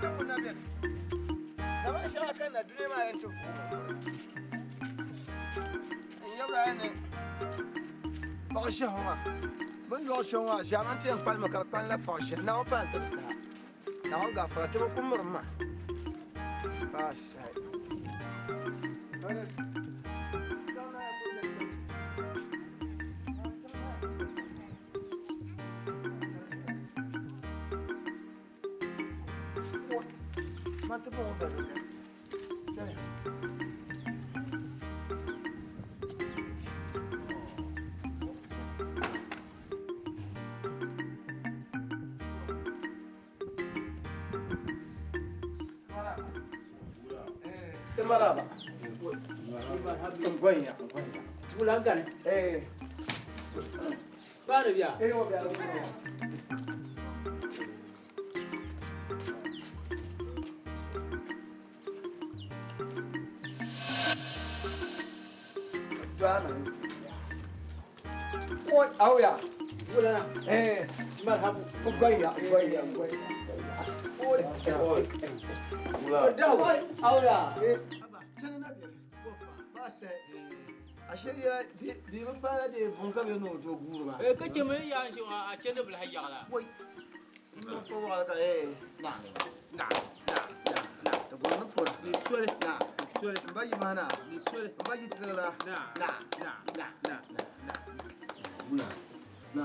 niŋ ŋun na beni. Zama shɛŋa kanna dunia maa yɛn ti vuumi m-biri. N yabira ni paɣ ʒiɛhi ŋɔ maa, bɛ ni dɔɣi shɛba maa, ʒiɛmani ti yɛn kpalimi ka di kpanila paɣ ʒiɛhi. Naawuni paai n-ti di saha. Naawuni gaafara ti bi ku mirim ma. Maraba. Ngonya, ngonya. Wulangani. Eh. Bana biya. Eh, wo biya. Dwana. Oi, auya. Wulana. Eh, Marhabu. ngonya, ngonya, ngonya. Oi, Oi. Wula. Dawo. Auya. Eh, tana na biyar. Ba sai. Ashe ya di bi pa de bun ka be no to guru ba. Eh, kace mai ya shi a can da bulhayya ala. Wai. Ina fo wa ka eh. Na. Na. Na. Na. Da gona pora. Ni sole. Na. Ni sole. Ba yi mana. Ni sole. Ba yi tilala. Na. Na. Na. Na. Na. Na. Wula. Na.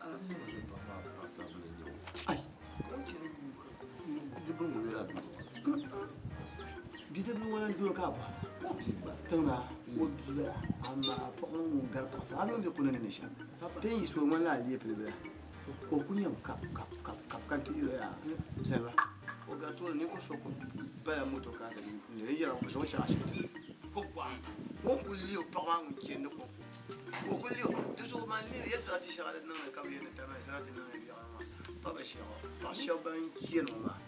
A mi ma ne pa ma pa sa bile nyɛ o. Ai. Ko cɛ bidibili ŋun yɛla bi Bidibili ŋun dolo ka ba. o bi ba. Tiŋa o bia amaa paɣa ŋɔ ŋun gari paɣasara a ni bɛ kuna ni ni shɛm ti yi so ŋmanila a leei pilibila o ku nyɛmi kap kap kap kap ka ti yuli yaa zaliba o gari tooni ninkurugu so ku bala moto ka ti n yɛra o zaŋ chaŋ ashibiti o ku leei o paɣa maa ŋun chɛndi ni ko o ku leei o di zuɣu man leei ya sarati shɛŋa din niŋdi ka bi yɛn ni tamali sarati niŋdi biɛɣu maa pa bi shɛɣu paɣa shɛba ban chɛni ŋɔ maa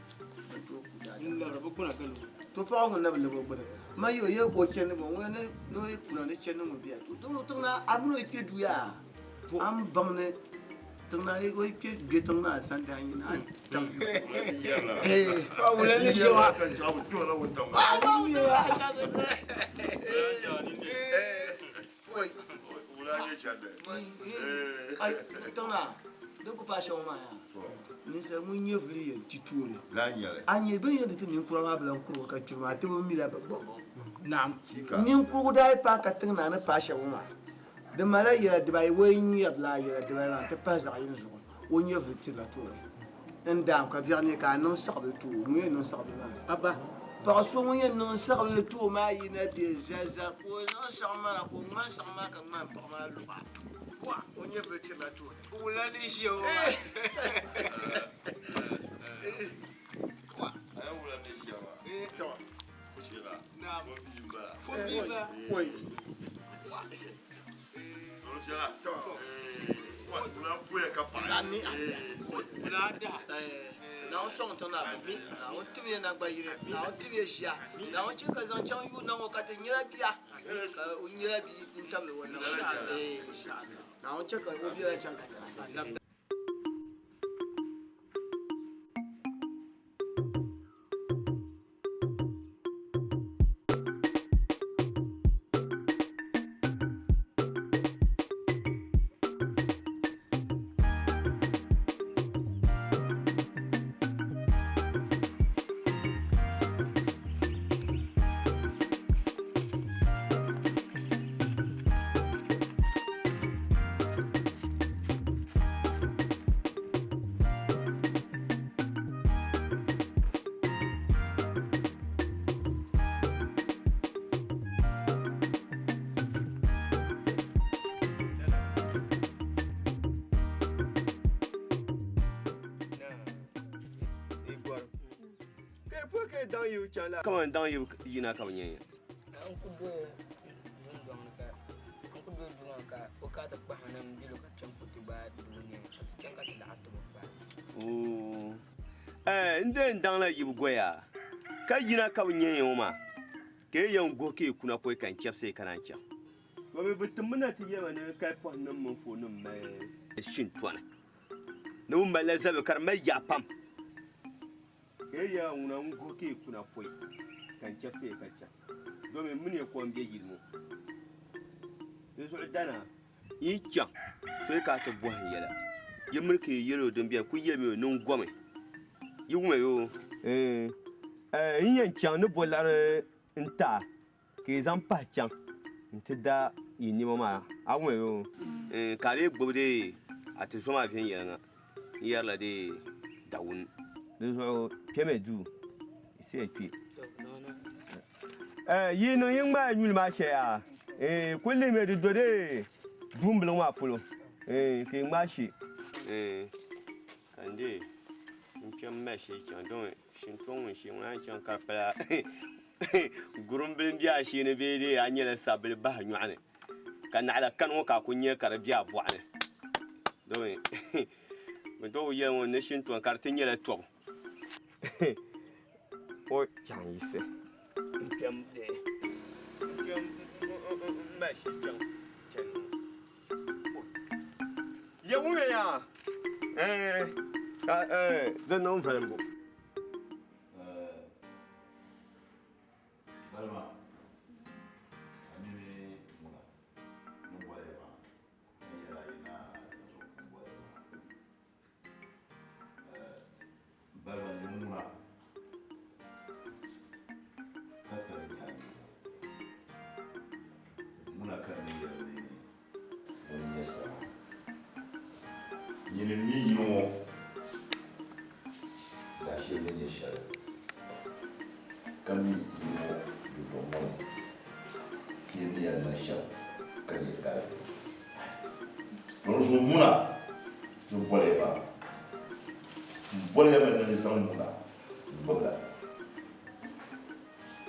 bi tooi ku daadam Labra bu kuna galu. To paɣa ŋun na bi lab o gbuni ma yi o yɛ o chɛndi ŋɔ ŋun ni ni o yi kuna ni chɛndi ŋun biya to tiŋ tiŋ na a mini o yi kpɛ duu yaa a ni baŋ ni tiŋ na o yi kpɛ gbe tiŋ na sandan yi na a ni tam Ba wula ni jewa. Ka jabu to la wuntaŋ. Wula nyɛ chandi. Ai tiŋ na din ku paai shɛŋa maa yaa ninsal ŋun nyɛ vuli yɛn ti tooni La nyɛli. a nyɛ bin yɛn ti ti ninkura maa bi lan kurigi ka kpiri maa ti bi mila bi gbɔbɔ Na'am. Chika. Ninkurigu daa yi paai ka tiŋ naa ni paai shɛba maa, di malila yɛla dibayi, o yi ŋmɛrila yɛla dibayi maa nti pahi zaɣ yini zuɣu, o nyɛvili tirila tooni. N daam ka biɛɣu ne ka a niŋ siɣibili ti o, ŋun yɛn niŋ siɣibili maa. Abba. Paɣ so ŋun yɛn niŋ siɣibili ti o maa yi na be zalizali ka o zaŋ siɣim maa na ka o ŋmahi siɣim maa ka ŋmahim paɣ maa luɣa, o nyɛvili tirila tooni. Wula ni ʒe o. A yɛn wula ni ʒiya maa. Eh, tɔ. Shira. Naam. Fo bia m-bala. Fo bia m-bala. Oi. Lolo fiɛla. Tɔ. Wa wula m-poya ka paɣi. Ami, ami. Wula daha. Naawuni sɔŋ tiŋ naa bi mi, Naawuni tim ya naŋgban yini, Naawuni tim ya ʒiya, Naawuni chɛ ka zaŋ chaŋ yuun na ŋɔ ka ti nyɛla bia, ka o nyɛla bia n-tabili o nama. Naawuni chɛ ka o biɛla chaŋ katiŋa. Kaman daŋ yi yina ka bi nyɛ ya. N ku do dundɔŋ ni ka n ku do duu maa ka o ka ti kpahi ni m bili ka chaŋ ka o ti gbaai doo nɛma ka ti chaŋ ka ti laɣim ti bi gbaai. Oo. Eh, n dee n daŋ la yibu goya ka yina ka bi nyɛ ya ŋɔ maa ka yi yɛn guhi ka yi kuna pɔi ka n chɛbisi yi ka naan chaŋ. Ba mi bi timmi na ti yɛma ni kali pɔhim nim mini foon nim mali shintɔni. Ni bɛ malila zabili ka di mali yaɣa pam. Ka yi yɛla ŋuna n-guhi ka yi kuna pɔi ka n chɛbisi ya ka chaŋ, domin m mini ya ko m-be yili ŋɔ. Di zuɣu dana, yi yi chaŋ so yi kana ti bɔhi n yɛla, yi miri ka yi yɛl o din beni, kul yɛlimi o ni n gomi. Yi wumya yoo? Ɛɛn, n yɛn chaŋ ni bo liɣiri n-ti a ka yi zaŋ pahi chaŋ nti da yi nɛma maa, a wumya yoo? Ɛɛn, ka a lee gbibi dee a ti zo maa viɛnyɛliŋga n-yɛrila dee Dawuni. Di zuɣu kpɛmi duu, yi ya kpe. Ɛɛn, yi niŋ yi ŋmaai nyuli maa shɛli yaa? Ɛɛn, kul lihimiya di do dee duumbiliŋ maa polo, ɛɛn, ka yi ŋmaai she. Ɛɛn, ka n dee n kpe m-mali shee chaŋ domi Shintɔŋ ŋun shee ŋuna n-chaŋ ka di pala gurumbili m-be a shee ni bee dee a nyɛla sabili bahi nyɔɣu ni ka naɣila kani ŋɔ ka a kuli nya ka di be a bɔɣu ni domi bɛ tooi yɛli ŋɔ ni shintɔŋ ka di ti nyɛla tɔbu o chaŋ yiɣisi n-kpe m-mali shee chaŋ chani ŋɔ. Ya wumya yaa ka di niŋ viɛlimbu. Balima, a mini ŋuna ni boli ya maa, n yɛla yi na tinzuɣu m-boli ya maa. Balima ni ŋuna ka sani nyɛ a yino. Ŋuna ka n ni yɛli ni ŋun nyɛ sama. Nyini n-mi yino ŋɔ daashili ni nyɛ shɛli, ka mi yino ŋɔ dundɔŋ ŋɔ ni yi ni yɛn niŋ shɛm ka nyɛ galimi. Dinzuɣu ŋuna ni boli ya maa, m boli ya mi ni n zaŋ ŋuna n-gbibi la.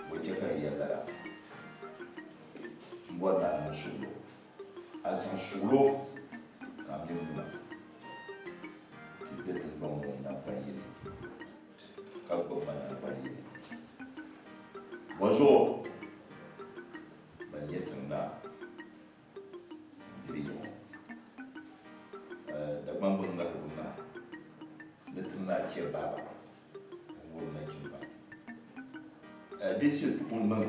Bɔ chɛ ka n yɛli lala? M bɔri ni a niŋ suɣilo. A zaŋ suɣilo ka a mini ŋuna ka yi be tiŋgbɔŋ ŋɔ ni naŋgban yini, ka gbibi ma naŋgban yini. Bɔzuɣu ban nyɛ tiŋ naa n-diri yiŋɔ. Dagbamba ŋahibu ŋahi ni tiŋ naa chɛ baaba n-wurim nachimba. Di shiri ti ku niŋ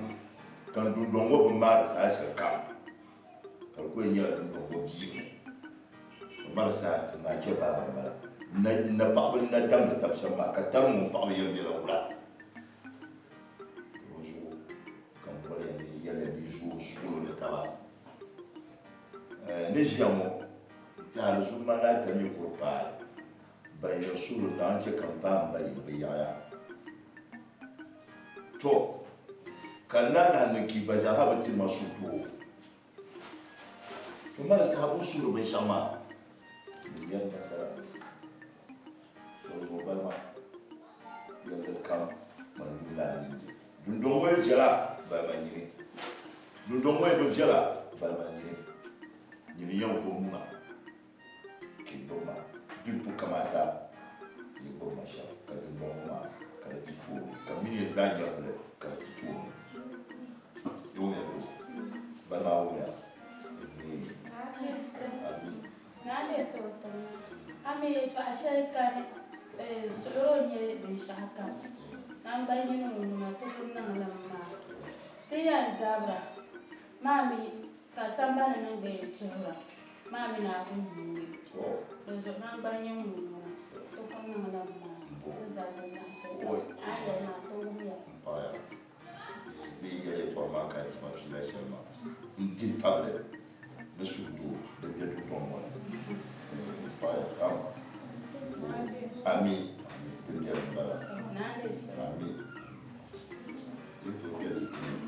ka n dundɔŋ ŋɔ bi maari saha shɛli kam, ka di ku yɛn nyɛla dundɔŋ ŋɔ biirimi. Ka mari saha tiŋ naa chɛ baaba m-bala. N na paɣiba ni na damdi tab shɛm maa, ka tari ŋun paɣiba yɛn bela wula? Dinzuɣu ka n bɔri ya ni yi yɛliya ni yi zooi suɣilo ni taba. Ni ʒiya ŋɔ, n tɛha di zuɣu maa ni a ta mi kuri paai ban yɛn suhiri Naawuni chɛ ka m paai m ba yili bɛ yaɣiya. To, ka n daa lahi niŋ ka yi gba zaa ha bi tiri ma suhudoo. To mali saha bɛ ni suhiri binshɛɣu maa, di nyari nasara. Dinzuɣu balima, yɛlli kam man yuli a nini. Dundɔŋ ŋɔ yi viɛla, balima nyini. Dundɔŋ ŋɔ yi bi viɛla, balima nyini. Nyini yɛn vo muna ka yi gbubi ma. Di ni tu kamaata yi gbubi ma shɛm, ka dundɔŋ ŋɔ maa ka di ti tooni, ka m mini ya zaa nyɛvili ka di ti tooni. Yi wumya bee? Balima a wumya? Amii. Naa neesi o tiŋ maa, a mi yɛtɔɣa shɛli kani suɣiro n-nyɛ binshɛɣu kam. Naŋgban yini ŋun nima ti ku niŋ li m-maa. Ti yɛn zabira maa mi ka sambani ni gba yɛn tuhira maa mi naa ku yuui. Dinzuɣu naŋgban yini ŋun nima ti ku niŋ li m-maa. Ti zabiri zaɣ shɛli kam a ni yɛli maa ti wuhiya. M-paɣiya bɛ yi yɛli yɛtɔɣa maa ka a ti ma fiila shɛli maa n-dihi tabili ni suhudoo din be dundɔŋ ŋɔ ni m-paɣiya pam. Ami, ami, din beni m-bala. Ami, di tooi be di puuni.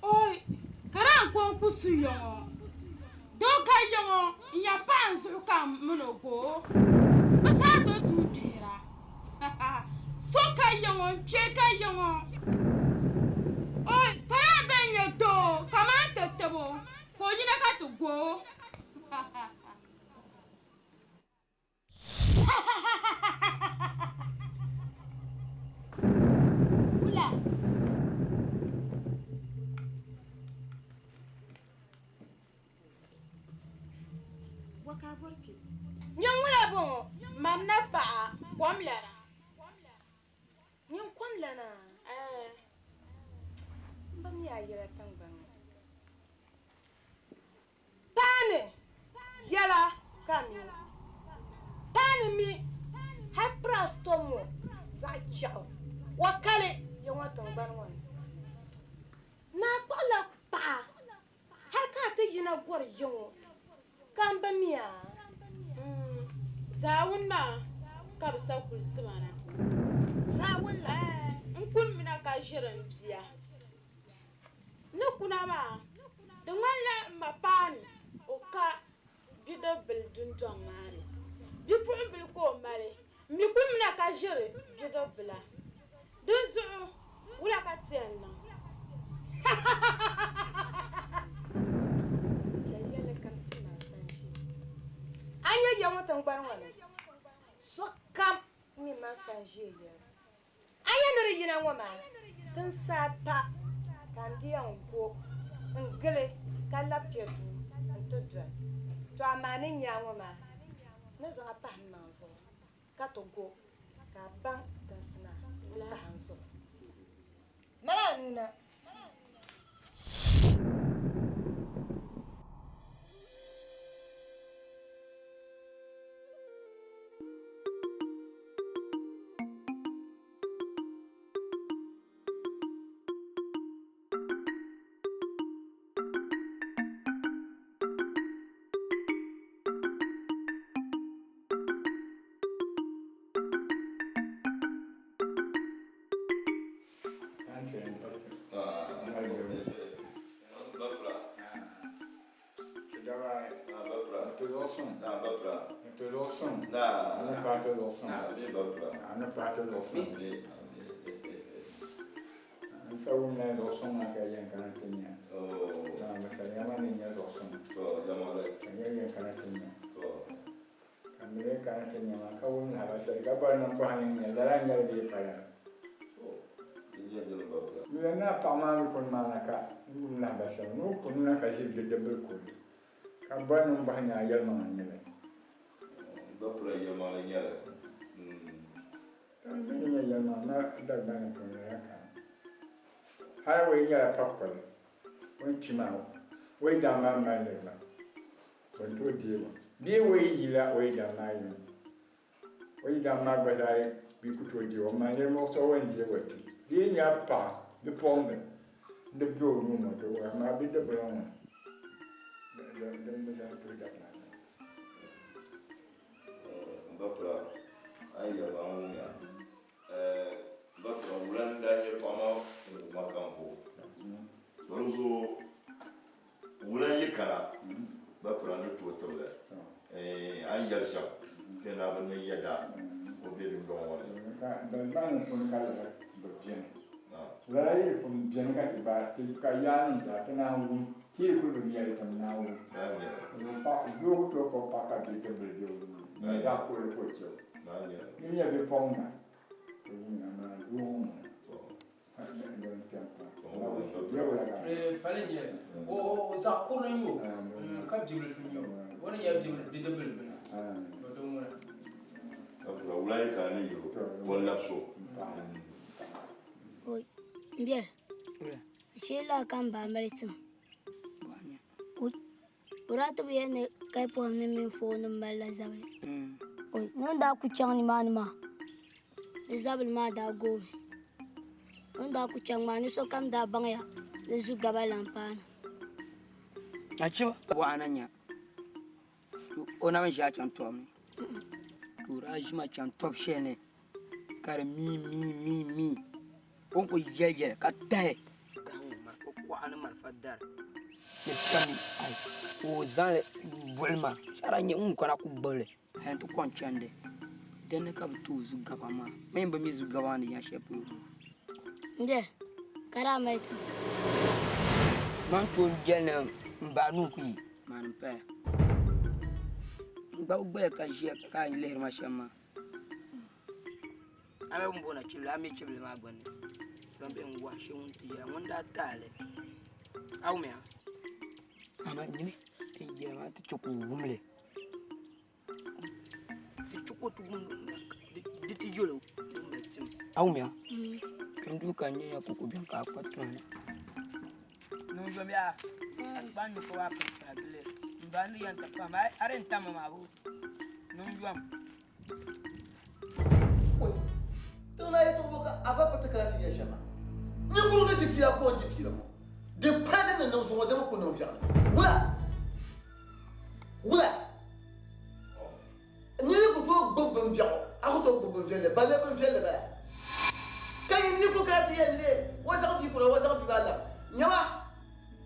Oi, ka daa n ko n-ku su ya ŋɔ. Doo ka ya ŋɔ n-ya paɣa n zuɣu ka m min o go. Bɛ zaa do duu gbihira. So ka ya ŋɔ, n kpee ka ya ŋɔ. Oi, ka daa bɛn nyɛ doo kaman ti Bɔ ka a bɔri kpe? Nyin ŋuna bɔŋɔ? Mam na paɣa, kom lana. Nyin kom lana? Ɛɛ. M ba mi a yɛla tiŋgbani ŋɔ. Paani yɛla ka a mi. Paani mi hal piraastom ŋɔ zaɣ chɛɣu o kali ya ŋɔ tiŋgbani ŋɔ ni. Naa kpuɣila paɣa hal ka a ti yina gɔri ya ŋɔ ka m bi mi a. Zaawuni maa ka bɛ sa kulisi ma na. Zaawuni la? Ɛɛ, n kulimina ka ʒiri m bia. Ni kuna maa, di ŋmanila m ma paani o ka bidibbil dundɔŋ maa ni. Bipuɣimbil ka o mali. M mi kul mina ka ʒiri bidibbila. Dinzuɣu wula ka ti yɛn niŋ? Chɛli yɛlli kam ti ma sanʒiɛ. A nya ya ŋɔ tiŋgbani ŋɔ ni, sokam mi ma sanʒiɛ yɛli. A nya ni di yina ŋɔ maa, tinsi ata ka n di yɛn go n-gili ka labi kpe duu nti doli. Tɔ amaa ni nya a ŋɔ maa, n ni zaŋ a pahi m maŋ zuɣu ka ti go ka a baŋ tinsi maa ni pahi n zuɣu. Mali a nuu na. N sa wumla zuɣu suŋ maa ka yɛn kana ti nya. N sa yɛma ni nya zuɣu suŋ ka nyɛ yɛn kana ti nya. Ka m mi lee kana ti nya maa ka wum lahabali shɛli ka bɔri ni m bɔhi ni n nya lala n-nyɛli bee pa lala. Yuya naa paɣa maa mi kuni maa na ka n wum lahabali shɛli ni o kunna ka ʒiri bidibbil kurili ka bɔri ni m bɔhi ni a yɛlimaŋli n-nyɛ li. Tɔn mi ni nyɛ yɛlimaŋli na Dagbani puuni lala ka hali o yi nyɛla pakoli o ni kpi maa o yi daŋ maa mali li gba o ni tooi deegi o bee o yi yila o yi daŋ maa yiŋa o yi daŋ maa gba zaa bɛ ku tooi deegi o amaa ninvuɣ so o ni deegi o ti di yi nyɛla paɣa bipuɣimbila n-di be o nuu ŋɔ di wuhi amaa bidibila ŋɔ din bi zaŋ tuhi Dagbani. M ba pira, a yi yɛli ma n wumya. M ba pira, wula n-daa nyɛ paɣa maa ŋun ma ka m bo? To di zuɣu wula n-yi kana, m ba pira ni tooi tibili a ni yɛli shɛm kpe naa bi niŋ yɛda o be dundɔŋ ŋɔ ni. Ka Dagbaŋ puuni ka lala bi beni. Lala yi pun beni ka ti baai ti ka yaannim zaa ti naan wum ti yi kuli bi mɛli ti mi naan wum. Doo ku tooi kpuɣi paɣa ka bidibbil be o nuu ni n-nyɛ zaɣ kurili ka o chɛ o. Yi nyɛ bipuɣiŋga ka wumya amaa doo ŋɔ ŋuna din kpɛm pam. Pali n-nyɛ li. O zaɣ kurili n-nyɛ o ka bibilifu n-nyɛ o. O ni nyɛ bidibbil bilifu o din ŋuna. Wula yi kana ni yiro o ni labisi o. Oi, m biɛli, ashee laa ka m ba mali tim. O daa ti bi yɛli ni Kaipuhim ni mini Foonim malila zabili. Oi, ni o ni daa kul chaŋ nimaani maa, ni zabili maa daa goomi. O ni daa kul chaŋ maa, ni sokam daa baŋya ni zu gaba lan paana. Achiba bɔɣa na nya o na mi ʒi a chaŋ tɔbu ni ka o daa ʒi ma chaŋ tɔbu shɛli ni ka di mii mii mii mii o ni kuli yɛli yɛli ka tahi gahiŋ malifa kuɣa ni malifa dari ni piɛm ai ka o zaŋli buɣili ma shɛhira n-nyɛ ŋun kana ku gbubili hali nti kɔŋ chandi dinni ka bɛ ti o zugaba maa mi bi mi zugaba maa ni nya shɛli polo. M biɛli ka daa mali ti. Man tooi yɛli ni m bahi nuu ku yi maa ni m-paya. N gba bi gbaya ka ʒiya ka a lihiri ma shɛm maa. A mi bɛ ni booni chibili, a mi chibili maa gbunni. Dɔn bɛ n-wahi shee ŋun ti yɛla ŋun daa taai li. A wumya? Amaa nyini n yɛli maa ti chɛ ka o wum li. ka o ti wum di ti yɛl o ni o mali tim. A wumya? Kpɛm duu ka n nya ya koko biɛni ka a kpa tiŋa ni. Niŋ yomya a kpa n ni ka waa pili pahi gili n ba ni yɛn ti pahim a di yɛn tam ma maa boo niŋ yom. Tiŋ na yɛtɔɣ bɔ ka a ba piri ti kana ti yɛli shɛm maa? Ninkurigu ni di fiila ka o ni di fiila ŋɔ, di pala din ni niŋ zuŋɔ di mi ku niŋ biɛɣuni. Wula? Wula? Nir yi ku tooi gbibi bin biɛɣu, a ku tooi gbibi bin viɛlli, balle bin viɛlli bala. Ka nyin yi ku kana ti yɛli ni o zaŋ bia kuna, o zaŋ bia maa labi. Nyama,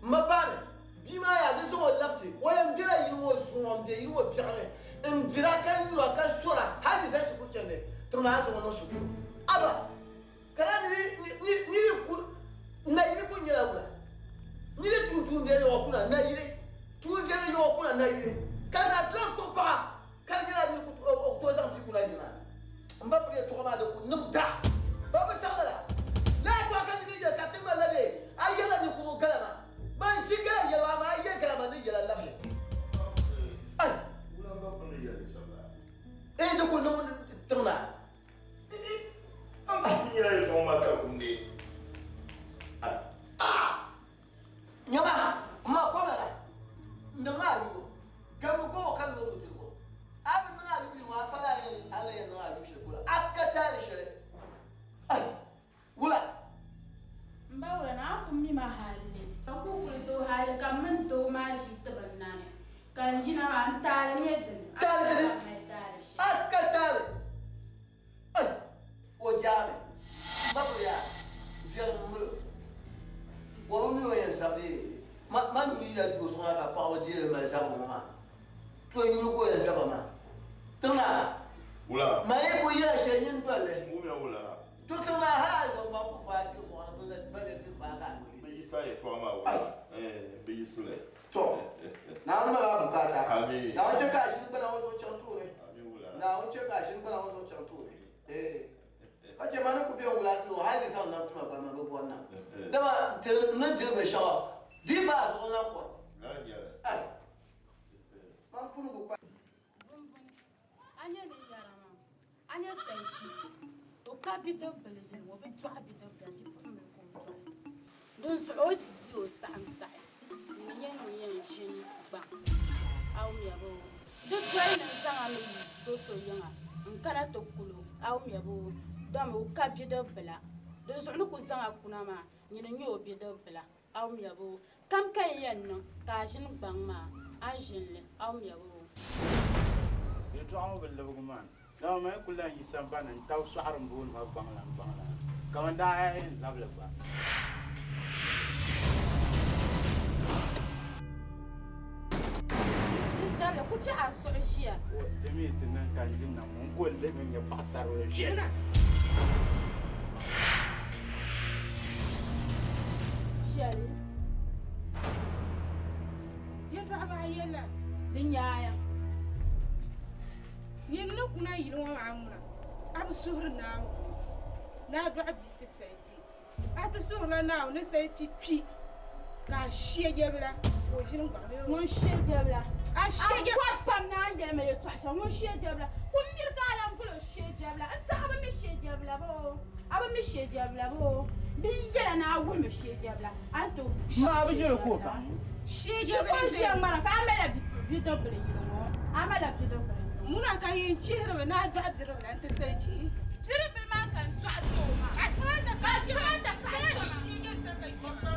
m ma paani, bia maa yaa di zaŋ o labisi, o yɛn bela yili ŋɔ zuŋɔ m-be yili ŋɔ biɛɣu ni n-dira ka nyura ka sora hal di zali shikuru chandi tiŋ ni a ni zaŋ o niŋ shikuru. Aba, ka lala nir yi ku nayili pun nyɛla wula? Nir yi tum tuumbiɛli yɔɣɔ kuna nayili, tuunviɛlli yɔɣɔ kuna nayili, ka naa ti lan kpuɣi paɣa ka di nyɛla nir ku tooi zaŋ bia kuna yili maa ni. M ba piri yɛtɔɣa maa di ku niŋ daa. Ba bi saɣi lala. Lala yɛtɔɣa ka nir yi yɛli ka ti ŋmanila bee a yɛlila ninkurigu gala maa. Man ʒi gala yɛliba amaa a yɛli gala maa ni yɛla labisi. Ai! Ee di ku niŋ tiŋ maa. Nyama, m ma kom lala, n niŋ ma ayubu, gambu gobo ka lo nudirigu. A bi niŋ ayubu yini ŋɔ, a pala a ni yɛn niŋ ayubu shɛli polo, a ka taali shɛli. Ai! Wula? M ba wula, naa ku mi ma halli. Ka ku kuli doo halli ka m mini doo maa ʒi ti bi nani. Ka n yina maa, n taali nyɛ dini? Taali dini? A ka taali! Ai! O jaami. M ba biri yaa, viɛlim m-mali o. O bi mi o yɛn zabiri ma nyuli yila doo zuɣu na ka paɣaba deeli mali zabiri ŋɔ maa. To nyuli ka o yɛn zaba maa. Tiŋ maa, man yi kuli yɛla shɛli nyin doli li. To tiŋ maa hal a zaŋ gbaŋ ku faai kpe mɔɣu ni balle nti faai ka a noli. Tɔ! Naawuni mali a bukaata. Naawuni chɛ ka a ʒini gbana ŋɔ zuɣu chaŋ tooni. Naawuni chɛ ka a ʒini gbana ŋɔ zuɣu chaŋ tooni. Eeh. Ka chɛ ma ni ku be n wulaasili ŋɔ hal di zaŋ nam ti ma gba man bi bɔri nam. Dama n ni diri binshɛɣu di yi paai a zuɣu n lan kɔri. Ai! Man puni ku kpa. Bumbuni, a nya ni yɛra maa, a nya sayichi, o ka bidibbil yini, o bi dɔɣi bidibbila, bipuɣimbila ka o dɔɣi. Dinzuɣu o yi ti di o saɣim saɣi, n ni nyɛ ŋun yɛn ʒini gbaŋ a wumya boo? Di doli ni n zaŋ a mi yi do so yiŋa n-kana ti kul o, a wumya boo? Dama o ka bidibbila. Dinzuɣu ni ku zaŋ a kuna maa, nyini n-nyɛ o bidibbila. A wumya boo? Kam ka n yɛn niŋ ka a ʒini gbaŋ maa, a ni ʒini li, a wumya boo? Yɛltɔɣa ŋɔ bi libigi ma, dama man yi kul lan yi sambani ni n-tab sɔɣiri m-booni ma gbaŋlan gbaŋlan, kaman daa a yɛn zabili gba. Di zabili ku chɛ a suhu ʒiya. Di mi ti niŋ ka n di nam ŋun ka o lihimi nyɛ paɣisaribila viɛla. Shɛli. Yɛtɔɣa maa yɛlila. Di nyaaya. Nyin ni kuna yili ŋɔ maa ŋuna, a bi suhiri Naawuni ni a dɔɣi bia ti Sayichi. A ti suhirila Naawuni ni Sayichi kpi ka a shia jɛbila ka o ʒini gbaŋ ni. Ŋun shia jɛbila. A shia jɛbila. A bɔri pam ni a ni yɛli ma yɛtɔɣa shɛm. Ŋun shia jɛbila. Ku miri ka a lan boli o shia jɛbila. N tiɛha a bi mi shia jɛbila boo? A bi mi shia jɛbila boo? Bɛ yi yɛla ni a wuhi mi shia jɛbila, a ni tooi shia jɛbila. Maa bi yɛli ka o baŋ. Shia Shikuru jɛbila ʒiya n-ʒiya ŋmana ka a malila bidibbil yili ŋɔ. A malila bidibbil yili ŋɔ. Ŋuna ka yɛn chihirimi ni a dɔɣi bidibila nti Sayichi. Bidibbil maa ka n dɔɣi ti o maa. A zaŋ ti ka A zaŋ ti ka Zaŋ kpɛma. shia je n-ti ka kpɛma.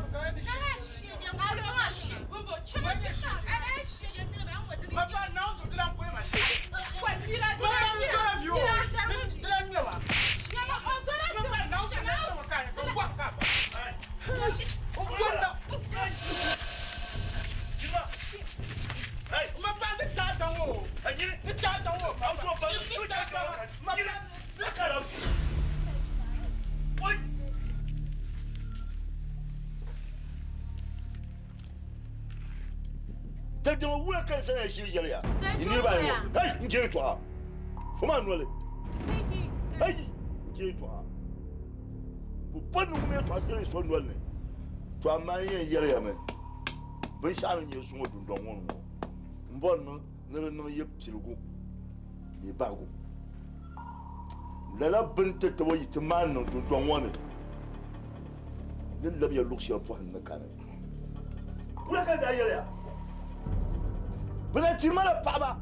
Zaŋ shia je n-kuli o maa shia. Bumbo, chima chima. A daa shia je n-ti ma, a ni ŋɔ dini Ma ba Naawuni zuɣu di lan bɔhi ma shia je. Wai, mira, Ma ba n zɔra vi o, mira, zɔra vi. di lan ŋmɛ ma. Nyama, o zɔra vi. Ma ba Naawuni zuɣu di lan ŋmɛ ma ka ka n bɔhi ka a ba. O zɔri na. Ma ba ni taai daŋ o. Ni taai daŋ o. Ni taai daŋ o. Ma ba. Daadama wula ka n sani ʒiri yɛli ya yi niriba ayi ŋɔ hei n je yɛtɔɣa fo maa noli hei n je yɛtɔɣa bi bɔri ni ŋun yɛtɔɣa shɛli so noli ni to amaa n yɛn yɛli ya mi binshɛɣu ni nyɛ suŋɔ dundɔŋ ŋɔ ni ŋɔ n bɔri ni di niŋ yi piligu ni bahigu. Lala bini ti tabo yi ti maan niŋ dundɔŋ ŋɔ ni, ni labiya luɣ shɛli pɔhim ni kani. Wula ka n daa yɛli ya? Bɛ na tiri ma la paɣiba.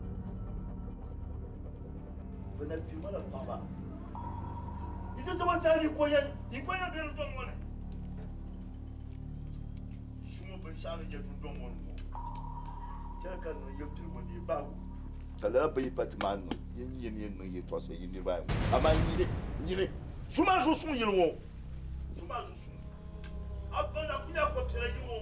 Bɛ na tiri ma la paɣiba. Yi ti tabo n-saha yi ko yɛn, yi ko yɛn be dundɔŋ ŋɔ ni. Suŋɔ binshɛɣu ni nyɛ dundɔŋ ŋɔ ni ŋɔ, chɛli ka niŋ yɛlipiligu n-neei bahigu. Ka lala bi yi pa ti maan niŋ, yi ni yɛn yɛn niŋ yɛtɔɣ shɛli yi niriba ayi ŋɔ, amaa nyini, nyini, su maa zuɣu suŋ yili ŋɔ, su maa zuɣu suŋ, a baŋ ni a ku nya kɔpiɛla yili ŋɔ.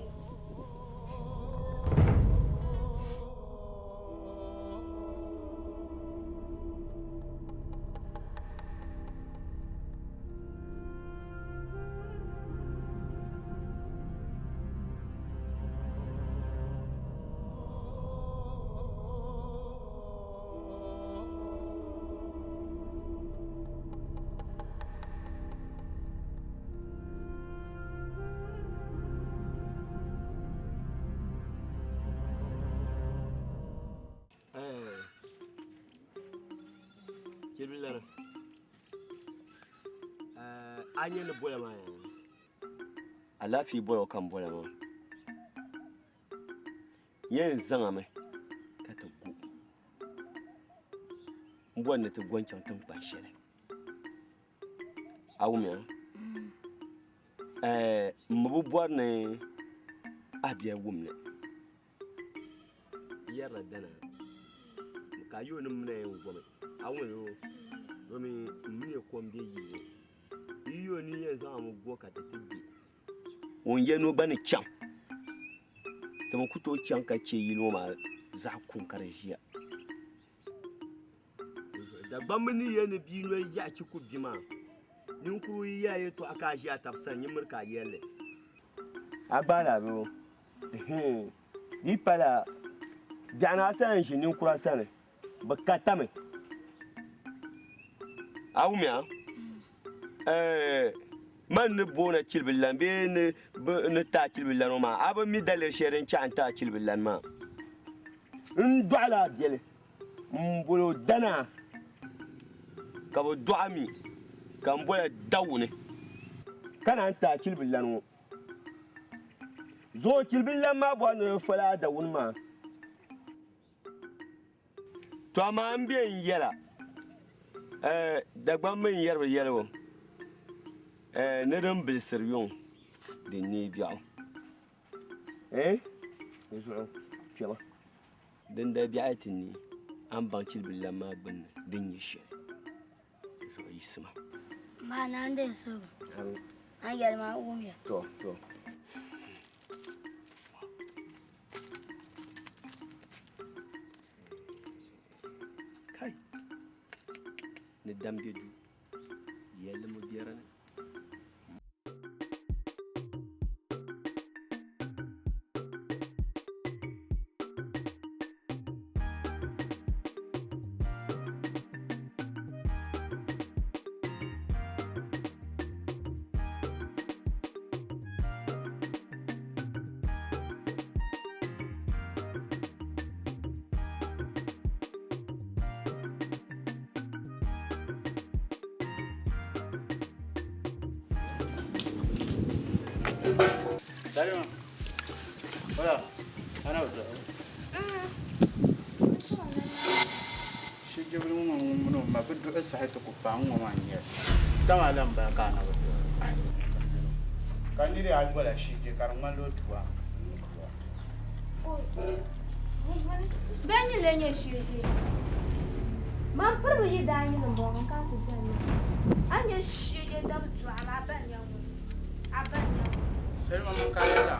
Chɛbilana a nyɛ ni bola maa alaafee bola o ka n bola maa yɛn zaŋmi ka ti gu n bɔri ni ti go n-chaŋ tiŋkpan shɛli a wumya m mi bi bɔri ni a biɛri wum li n yɛrila dana ka a yi o ni m mi na yɛn gomi a wum li o domi m mi ni kom be yili ŋɔ yi yi o ni yɛn zaŋ a mi go ka ti ti gbe ŋun yɛn o gba ni chaŋ ti mi ku tooi chaŋ ka chɛ yili ŋɔ maa zaɣ kuŋ ka di ʒiya Dagbamba ni yɛli ni bia noli yaɣi chi ku bia maa ninkurigu yi yɛli a yɛltɔɣa ka a ʒi a tabi sani nyin miri ka a yɛli li a gbaai la bee di yi pala biɛɣuni a sani n-ʒi ninkura sani bɛ ka tami a wumya Man ni booni a chilibilan bee ni ti a chilibilan ŋɔ maa, a bi mi daliri shɛli din chahi n-ti a chilibilan maa. N dɔɣila a biɛli m-bol o Danaa, ka bɛ dɔɣ a mi ka m bol a Dawuni, ka naan ti a chilibilan ŋɔ. Zuŋɔ chilibilan maa bɔri ni di foli a Dawuni maa. To amaa m be n yɛla, eh, Dagbaŋ mi n-yɛri bi yɛligu, eh, ni din bilisiri yuŋ din neei biɛɣu, eh, di zuɣu kpɛma. Din daa biɛɣu yi ti neei, a ni baŋ chilibililan maa gbunni din nyɛ shɛli, di zuɣu yiɣisima. Maa naa n-deei n suhigu. A ni yɛli maa n wumya. To, to. Kai ni dam be duu yɛlli mi be dini. Salima, wala, ana bi zuɣu. Shijibili ŋɔ ŋun mini o ma bi duhi saha ti ku paai ŋ-ŋɔ maa n-nyɛ li. Kama la m-bala ka a na bi duhi. Ka nir yaa gola shije ka di ŋmanila o tuwa. Bɛ ni lee nyɛ shije? Man piribu yi daa yi ni m-bɔŋɔ n kana ti beni maa. A ni nyɛ shije dabi dɔɣi ma, a ba n-nyɛ ŋuni? A ba n-nyɛ ŋuni? Salima man ka a yɛla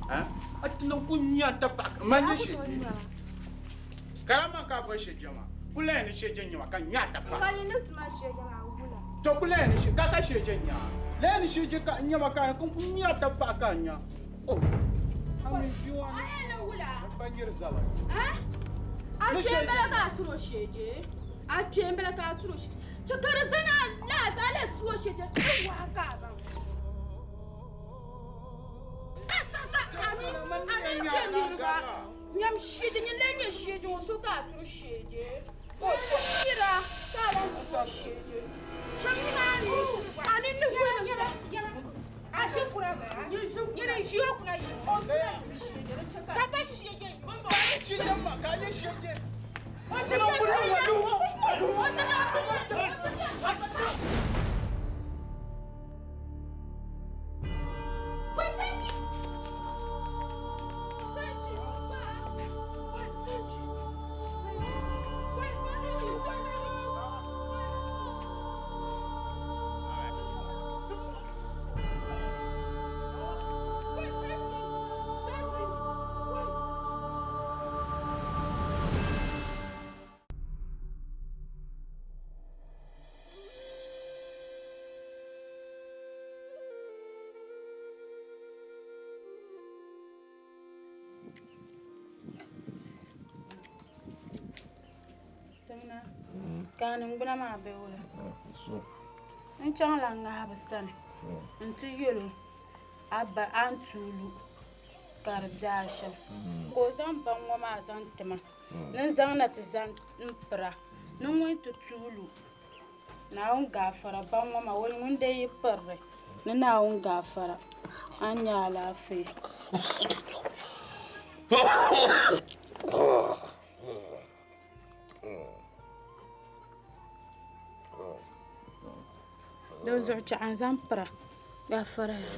maa, a ti niŋ ku nya tapaɣa man nyɛ shije. Karama ka bɔ shije maa, ku lahi ni shije n-nyɛ ma ka nya tapaɣa. Ka yi ni tuma shije maa wula? To ku lahi ni shije ka ka shije n-nya a? Lahi ni shije ka n-nyɛ ma ka ku nya tapaɣa ka n nya. Oh! A mi bia ŋɔ A yɛn ni wula? N ba nyiri zaba. Eh? A kpee m-bala ka a turi o shije? A kpee m-bala ka a turi o shije? Chɛ ka di zani a laas a lee tu o shije ti wahi ka a baŋ. Ka sa ka a mi a mi chɛ niriba. Nyam shije, nyin lee nyɛ shije ŋɔ so ka a turi shije. O mira ka a lan ti o shee je. So mi maa ni a ni ni goli a ʒi kuna nyini n ʒi o kuna yi o ka ba shee je. Ka nyɛ shee je ma ka nyɛ shee je. O ti ma o ti ma Ka ningbuna maa be wula. N chaŋla ŋahibu sani nti yɛl o a ba a ni tuui lu ka di be a shɛm. Ka o zaŋ baŋ ŋɔ maa zaŋ ti ma ni n zaŋ na ti zaŋ n pira ni ŋun ti tuui lu Naawuni gaafara baŋ ŋɔ maa ŋun dee yi pirili ni Naawuni gaafara a ni nya alaafee. Dinzuɣu chɛ a ni zaŋ pira gaafara ya.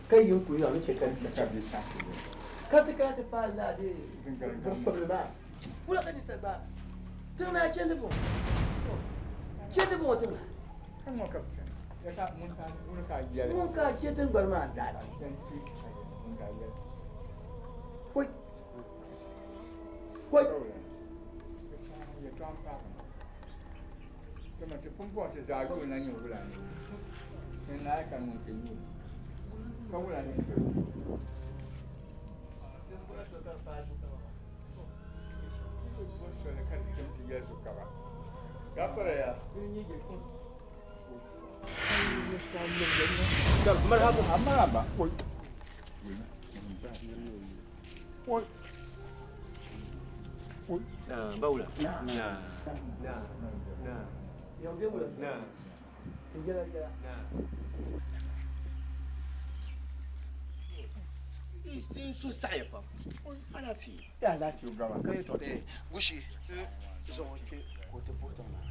Ka yin ku yaɣa ni chɛ ka ka ti kana ti paai laa de kpabili maa wula ka ninsal gbaai tiŋ naa chɛndi bɔŋɔ chɛndi bɔŋɔ tiŋ ŋun ka chɛ tiŋgbani maa daa ti koi koi Marhaba. Marhaba. Oi. Oi. Bawula. Na. Na. Na. Na. Na. N so saɣaya pam. Alaafee. Ya alaafee gaba. Ka yɛltɔɣa gushi zuɣu kpɛ ka o ti puhi tiŋ maa.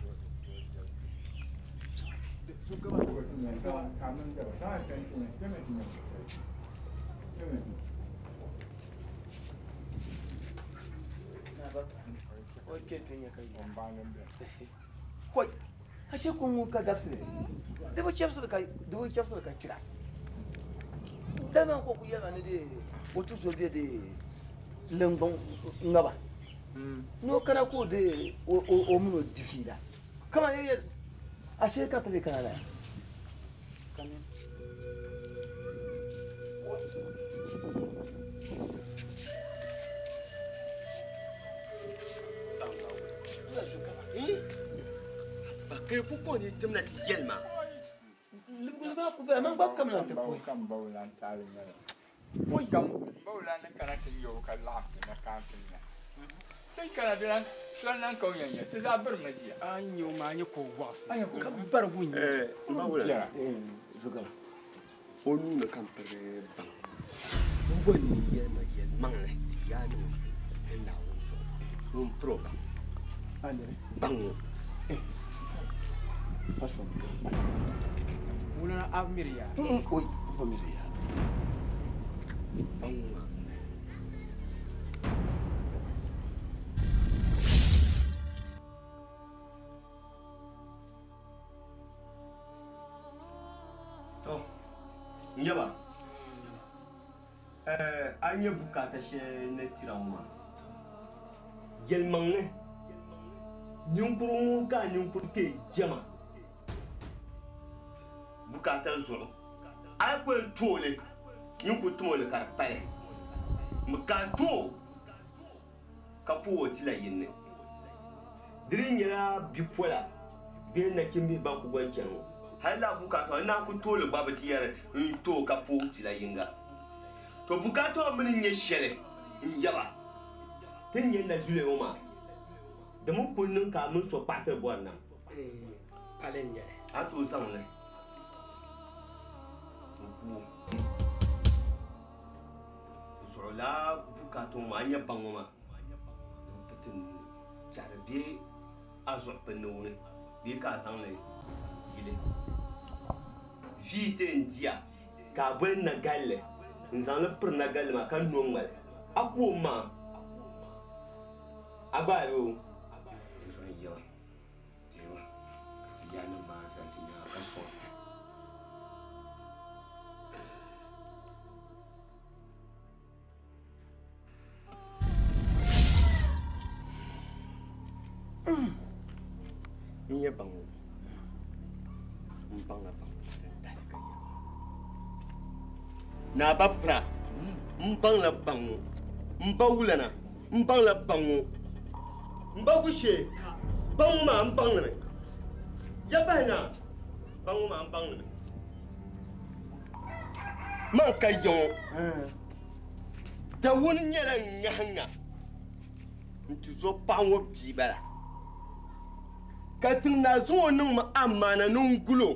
Koi, ashe ko ŋun ka dabisili di bi chɛbisiri ka di bi chɛbisiri ka chira dama ko ku yɛlima ni de o ti zo bɛ de lingbuŋ ŋaba ni o kana ka o de o mini o di fiila kama yɛ ashe ka ti di kana la. Kai ku ko ni timna ti yelma. Libigi ku bɛ man gba kamina ti puhi. Kam bawulan taali nyɛla. Kam bawulan ni kana ti yɛ o ka laɣim ti na ka ti nya. Ti kana di lan soli nan ka o yɛn yɛ ti zaa birimi ʒiya. A nyɛ o maa, a nyɛ ka o waɣisi. A nyɛ ka o Ka barigu nyɛ. N bawulan. Zugaba. O nuu ni ka n pirigi baŋ. N bɔri ni yɛlima yɛlimaŋli ti yaa ni o zuɣu. N Naawuni zuɣu ŋun piri o baŋ. Baŋ o. Ŋuna a bi miri ya? Oi, n bi miri ya. Baŋ o maa. To, n yaba. A ni nya bukaata shɛli ni tira ŋɔ maa, yɛlimaŋli, ninkurigu ŋun ka a ninkuri kpee jɛma bukaata zuɣu, a yi ku yɛn tooi li, nyin ku tim o li ka di pali. Mi ka a tooi ka pooi o tila yini ni. Di di nyɛla bipola bee nachimbihi ban ku gba chani ŋɔ. Hali lala bukaata maa, n naan ku tooi li gba bi ti yɛri n tooi ka pooi tila yiŋga. To bukaata ŋɔ mi ni nyɛ shɛli n-yaba ti ni nyɛ nazuliya ŋɔ maa, di mi kuli niŋ ka a mini so kpaɣi tiri bɔri nam. Pali n-nyɛ li. A tooi zaŋ li n-ku o. Zuɣu lala bukaata ŋɔ maa, a nya baŋ ŋɔ maa, di bi ti nuu ni ka di be a zuɣu pindigu ni bee ka a zaŋ li yili. Vi ti yɛn diya ka a boli nagalli n-zaŋ li piri nagalli maa ka no ŋmali a ku o maŋa, a gba a bi o. Di zuɣu n-yɛba deema ka ti yaannim maa zani ti nyaaŋa ka sɔŋ ti. N nyɛ baŋ o n baŋla baŋ din tahi ka yɛli naa ba pira n baŋla baŋ o n ba wulana n baŋla baŋ o n ba gushee baŋ o maa n baŋlimi ya bahi naa baŋ o maa n baŋlimi Man ka ya ŋɔ Dawuni nyɛla ŋahiŋa n-ti zo paɣa ŋɔ bia bala, ka tiŋ naa zaŋ o niŋ ma amaana ni n gul o.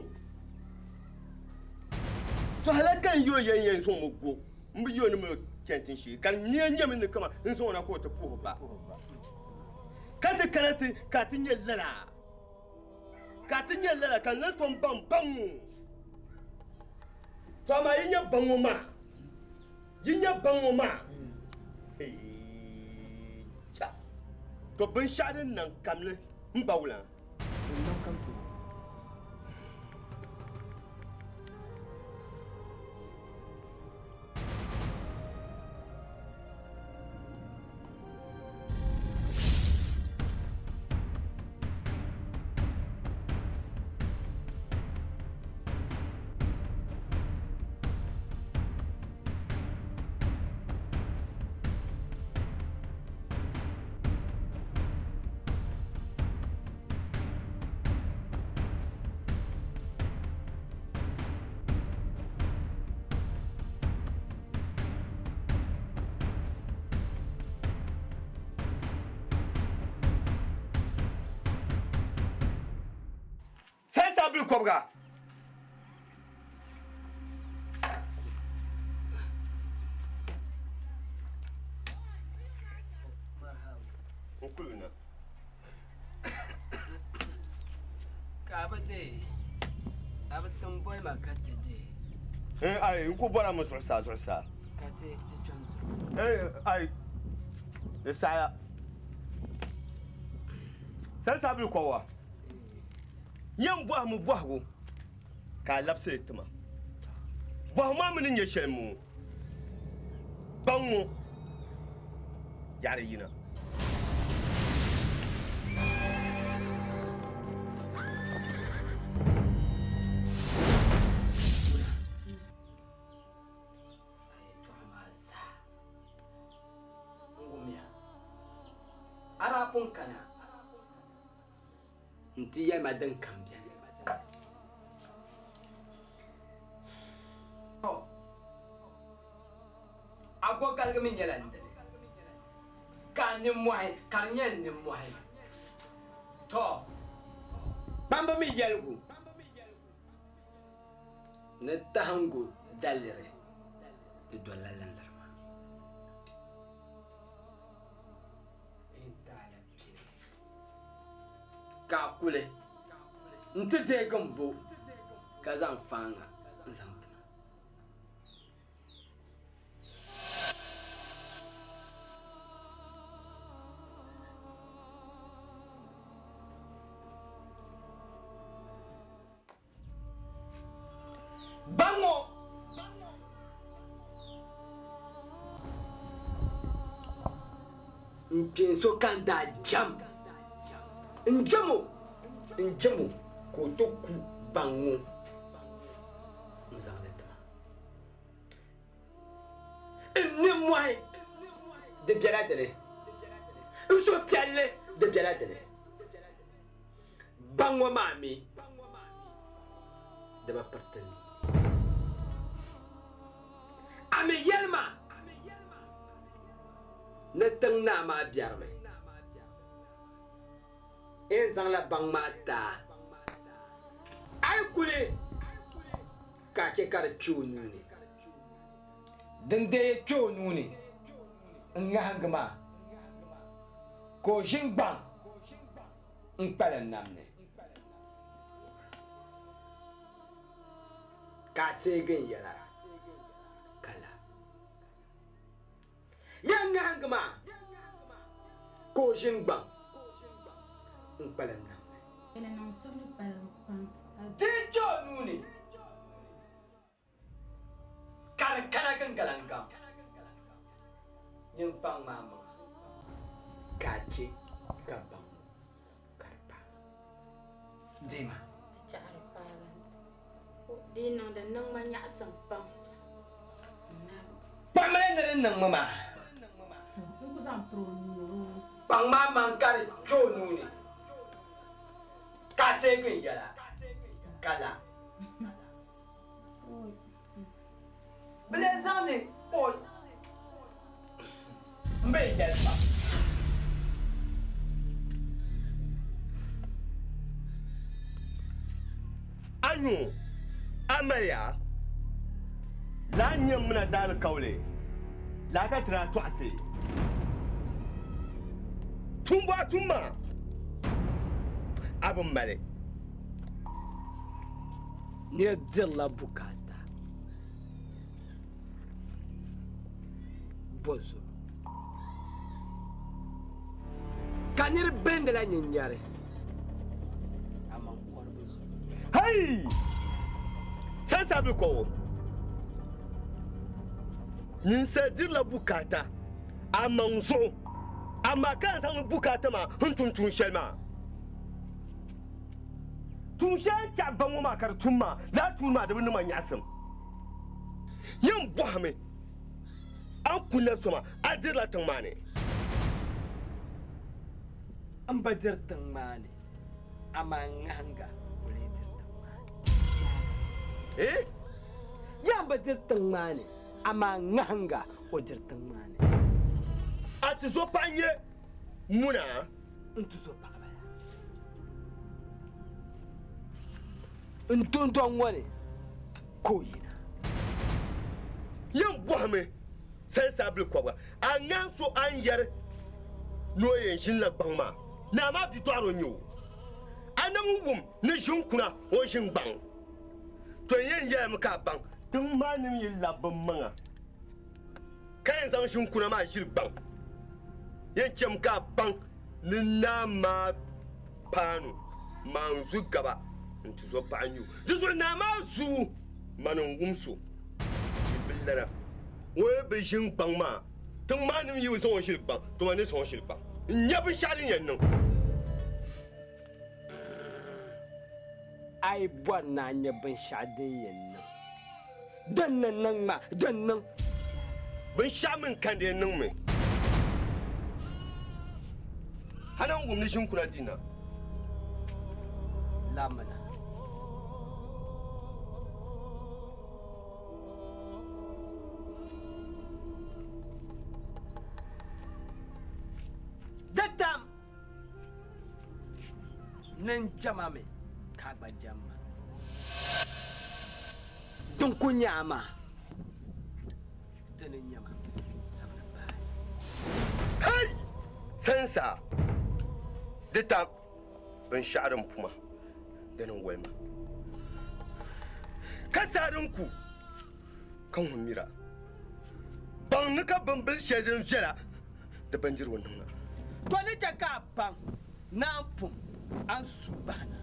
Sɔhila ka n yi o yɛn yɛn zaŋ mi go m bi yi o ni mali o chani tin shee, ka di nia nyɛmi ni kaman n zaŋ o na ka o ti puhi o ba. Ka ti kana ti ka ti nyɛ lala. Ka ti nyɛ lala ka n lan tom baŋ baŋ ŋɔ. To amaa yi nya baŋ ŋɔ maa, yi nya baŋ ŋɔ maa, cha. To binshɛɣu din niŋ kamli m ba wula? Din niŋ kam to. Sansa bili kɔbiga. N kuli na. Ka a bi deei, a bi tim boli ma ka ti deei. Eh, ai, n ku bɔra mi zuɣusaa zuɣusaa. Ka ti ti kpɛm zuɣu. Eh, ai, di saɣaya. Salsabili kɔwa, yɛn bɔhimi bɔhigu ka a labisi li ti ma. Bɔhigu maa mi ni nyɛ shɛli m-ŋɔ, Baŋ ŋɔ yaɣiri yina. A daa pun kana nti yɛli ma din kam beni. Tɔ! A gɔgaligi mi nyɛla n dini, ka a nimmɔhi ka di nyɛ n nimmɔhi. Tɔ! Kpamba mi yɛligu ni tahiŋgu daliri di dolila lindiri maa. kuli nti deegi m bo ka zaŋ faaŋa n-zaŋ ti ma. Gbaŋ ŋɔ n kpeen so ka n daa jam n jam o n jam o ka o ti ku gbaŋ ŋɔ n zaŋ li ti ma n nimmɔhi di bela dini n suhupiɛlli di bela dini. Gbaŋ ŋɔ maa mi di bi piriti ni. A mi yɛli ma ni tiŋ naa maa biɛrimi. N zaŋla baŋ maa ti a. A yi kuli ka a chɛ ka di kpe o nuu ni. Din deei kpe o nuu ni n-ŋahingi maa, ka o ʒini gbaŋ n-kpalim nam ni, ka a teegi n yɛla ka la. Yɛn ŋahingi maa, ka o ʒini gbaŋ n-kpalim nam ni. Di kpe o nuu ni. Ka di kana giŋgalaŋgaŋ nyin kpaŋ maa maŋa, ka a chɛ ka baŋ o ka di paai ma. Dima. Di chaɣiri paagi di yi niŋ di niŋ ma nyaɣisim pam. Kpaŋmili ni di niŋmi maa. N ku zaŋ piri o nuu ni. Kpaŋ maa maŋ ka di kpe o nuu ni, ka a teegi n yɛla ka la. Bɛ lee zaŋdi o m-be yɛli pam. A nyu a maliya laa nyam mina daalikauli laa ka ti daa tɔɣisi tumbu a tum maa a bi mali. Nira dirila bukaata bɔzuɣu ka nir bindila nyinyari amaŋ kɔribu zuɣu. Hei! Sansabili kɔwo! Ninsal dirila bukaata amaŋ zuɣu, amaa ka a zaŋ bukaata maa n-tum tuun shɛli maa. Tuun shɛli n chaɣi ba ŋɔ maa ka di tum maa, lala tuuni maa di bi niŋ ma nyaɣisim. Yɛn bɔhimi, A ni ku na so maa, a dirila tiŋ maa ni? M ba diri tiŋ maa ni, amaa n ŋahiŋga o lee diri tiŋ maa ni. Eh? Yaa m ba diri tiŋ maa ni, amaa n ŋahiŋga o diri tiŋ maa ni. A tizɔpaɣa n-nyɛ ŋuna? N tizɔpaɣa bala. N dundɔŋ ŋɔ ni ka o yina. Yɛn bɔhimi sansa bilikɔbiga, a ŋahi so a ni yɛri ni o yɛn ʒinila gbaŋ maa, naa maa bidɔɣiro n-nyɛ o. A nam wum ni ʒin kuna o ʒin gbaŋ. To n yɛn yɛlimi ka a baŋ. Tiŋ maa nim yi labi bɛ maŋa ka yɛn zaŋ ʒin kuna maa ʒili gbaŋ, yɛn chɛmi ka a baŋ ni naa maa paanu maa n-zu gaba nti zo paɣa nyu. Di zuɣu naa maa zuu mani n-wum so ʒibililana ŋun yi bi ʒini gbaŋ maa, tiŋ maa nim yi bi zaŋ o ʒili gbaŋ, to man ni zaŋ o ʒili gbaŋ. N-nya binshɛɣu din yɛn niŋ. A yi bɔri ni a nya binshɛɣu din yɛn niŋ, din ni niŋ maa, din niŋ. Binshɛɣu mi n-kani di yɛn niŋmi. A na wum ni ʒiŋkuna di na. Labimina. Di tam ni n jɛma mi ka a gba jɛm ma. Din ku nyɛ a maa, dini n-nyɛ ma sabili paai. Hey! Sansa! Di tam! Binshɛɣu din puma dini n-wali ma, ka saa din ku ka ŋun mira. Baŋ ni ka bimbil shɛli din viɛla di bindirigu niŋ a. To ni chɛ ka a baŋ ni a ni pum a ni suui bahi na.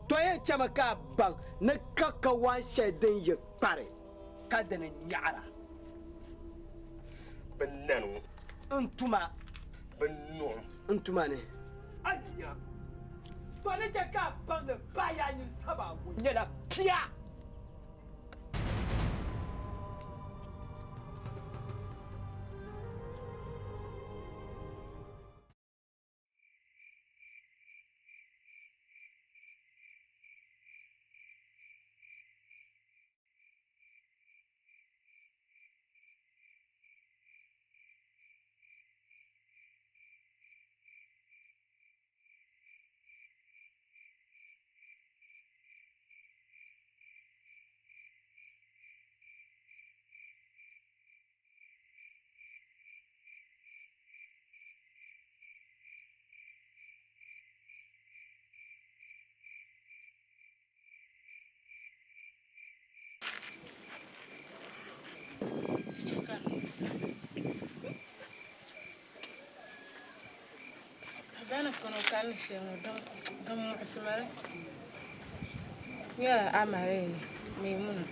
To yɛn chɛmi ka a baŋ ni ka kawaan shɛli din yi kpari ka dini nyaɣira. Bɛ nani ŋɔ. N tuma. Bɛ nuɣim. N tuma ni. A nya. To ni chɛ ka a baŋ ni baaya nyini saba ŋɔ nyɛla pia. Bɛ ni kani o kalinli shɛli ŋɔ din muɣisi ma li nyɛla Amareya Maimuna.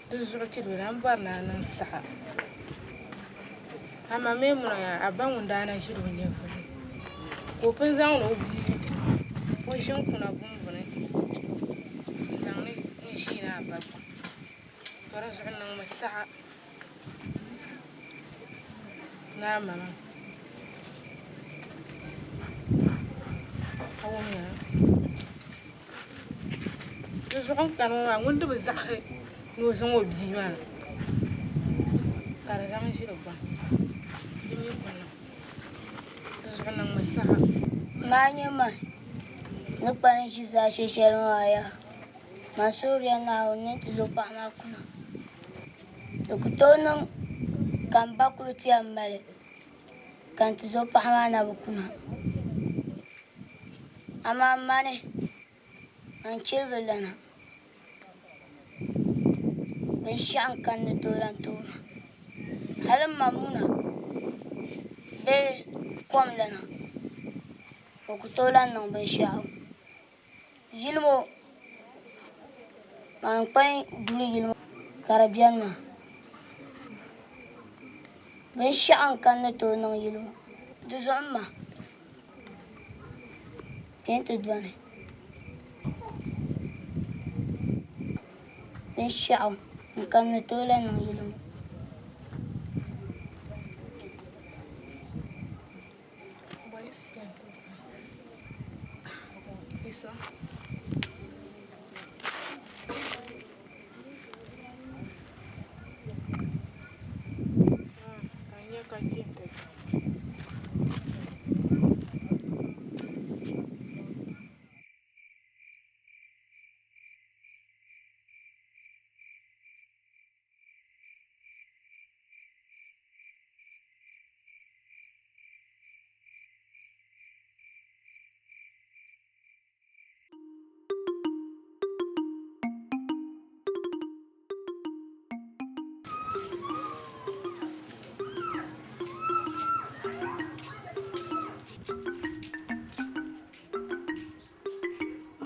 Di zuɣu chirigiri a ni bɔri ni a niŋ saha. Amaa Maimuna yaa a ba ŋun daa na ʒiri o nyɛvuli ka o pun zaŋdi o bia o ʒini kuna bumbuni n-zaŋ li n-ʒiini a ba gba. To di zuɣu niŋmi saha ni a ma maa. A wumya? Di zuɣu n kani ŋɔ maa ŋun di bi zaɣisi ni o zaŋ o bia maa ka di zaŋ ʒili gbaŋ di mi ku niŋ di zuɣu niŋmi saha. Maa nyɛ man ni kpani ʒi zaashe shɛli maa yaa. Man suhuriya Naawuni ni ti zo paɣa maa kuna. Di ku tooi niŋ ka m ba kuli ti yɛn mali ka n ti zo paɣa maa na bi kuna. Amaa mani, man chili bi lana. Binshɛɣu n-kani ni tooi lan tooi ma. Hali m ma Muna bee kom lana, o ku tooi lan niŋ binshɛɣu. Yili ŋɔ man kpahi duli yili ŋɔ ka di beni maa. Binshɛɣu n-kani ni tooi niŋ yili ŋɔ. Di zuɣu m ma peenti dɔni. Binshɛɣu n-kani ni tooi lahi niŋ yili ŋɔ.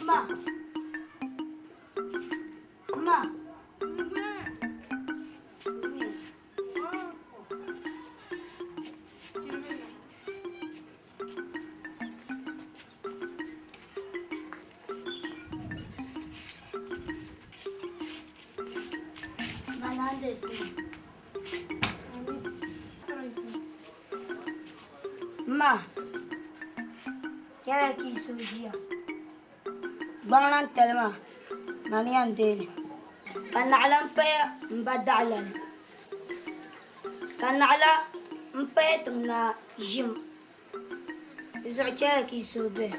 Ma. Ma. Ma, chɛla ka yi so ʒiya. Gbaŋ lan tali maa, mani yɛn deei li. Ka naɣila m-paya m-ba daɣilali, ka naɣila m-paya tiŋ naa ʒim. Di zuɣu chɛla ka yi suhu doya.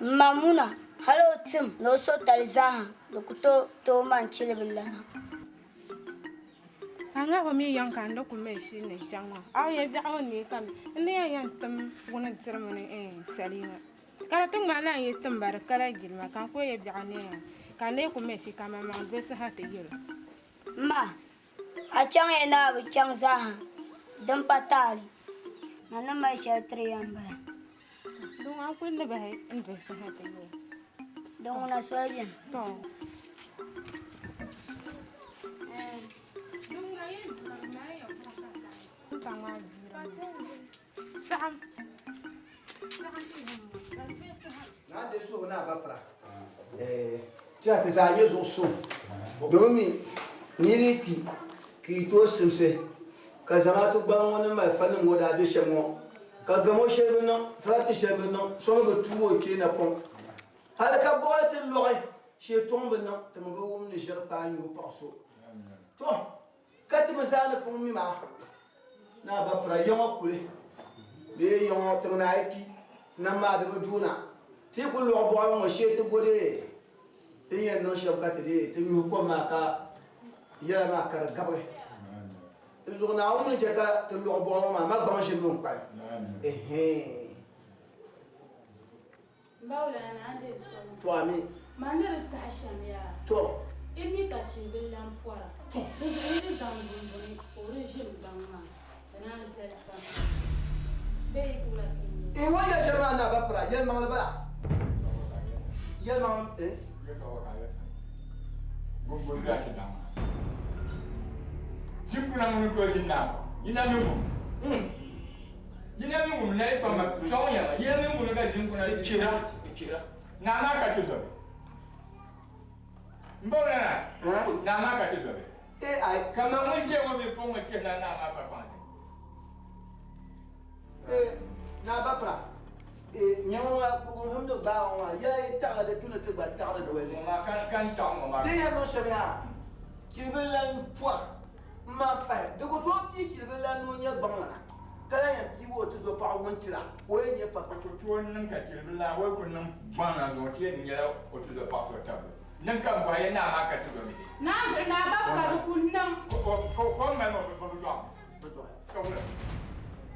M ma Muna, hal o tim ni o sotali zaaha di ku tooi tooi ma n-chilibi lana. A ŋahibu mi yɛn ka n di ku mali shili ni chaŋ maa. A yɛn biɛɣu ŋɔ neei ka mi n ni yɛn yɛn tim wuni n-tiri mini Salima. Ka di ti ŋmanila n yi tim ba di kala jilima ka n kuli yɛ biɛɣu neeya ka n lee ku mali shili ka maŋmaŋ dolisi ha ti yɛl o. M ma, a chaŋ ya ni a bi chaŋ zaaha, din pa taali, man ni mali shɛli tiri ya m-bala. Din ŋɔ n kuli ni bahi n dolisi ha ti yɛl o. Din ŋuna soli beni. Tɔ! Din ŋuna yɛn dura bɛ mali ya buɣim ka taali. N paŋ maa dura saɣim. Naa de suhu naa ba pira. Ti a ti zaa nyɛ zuɣu suŋ domin mi niri yi kpi ka yi tooi simsi ka zamaatu gbaŋ ŋɔ ni malifa nim ŋɔ daa be shɛm ŋɔ ka gamo shɛli bi niŋ sarati shɛli bi niŋ so mi bi tuui o kpee napɔŋ hali ka buɣili ti lɔɣi shee tɔŋ bi niŋ ti mi bi wum ni ʒiri kpaa nyɛ o paɣa so to Ka ti mi zaa ni pun mi maa, ni a ba pira yiŋɔ kuli bee yiŋɔ tiŋ ni a yi kpi, nam maa di bi duuna. Ti yi kuli lɔɣi bɔɣili ŋɔ shee ti goli ti ni yɛn niŋ shɛm ka ti deei ti nyuhi kom maa ka yɛla maa ka di gabigi. Di zuɣu Naawuni ni chɛ ka ti lɔɣi bɔɣili ŋɔ maa, ma gbaŋ ʒini mi n-kpalim. Ɛhɛɛn. To ami. To. I ŋɔ yɛli shɛli maa na ba pira yɛlimaŋli bala. Yɛlimaŋli eh. Yina mi wum na yi kpamba sɔŋ ya ma yina mi wum ka ʒin kuna di chira di chira naa maa ka ti zɔbi n ba wula na naa maa ka ti zɔbi ka ma ŋun ʒiya ŋɔ mi pɔŋ ŋɔ chirila naa maa pa kpaŋ Naa ba pira nyɛ ŋɔ maa kurugu him ni gbaai ŋɔ maa yaa yi taɣila di tu ni ti gba taɣiri doli ŋɔ maa ka n taɣi ŋɔ maa ti yɛn niŋ shɛm yaa chiribi lan pɔri M ma pahi, di ku tooi pii chiribi la ni o nyɛ gbaŋlana, ka lahi yɛn piigi o tizɔpaɣa wuntira ka o yɛn nyɛ pakpana. Ku tooi niŋ ka chiribi la o ku niŋ gbaŋlana zuɣu ti yɛn nyɛla o tizɔpaɣa so tabili. Niŋ ka m bɔhi ya naa maa ka tizɔ mi di. Naa zuɣu naa ba ka di ku niŋ. Ka o mali ma o bi dɔɣi ma. Ka wula?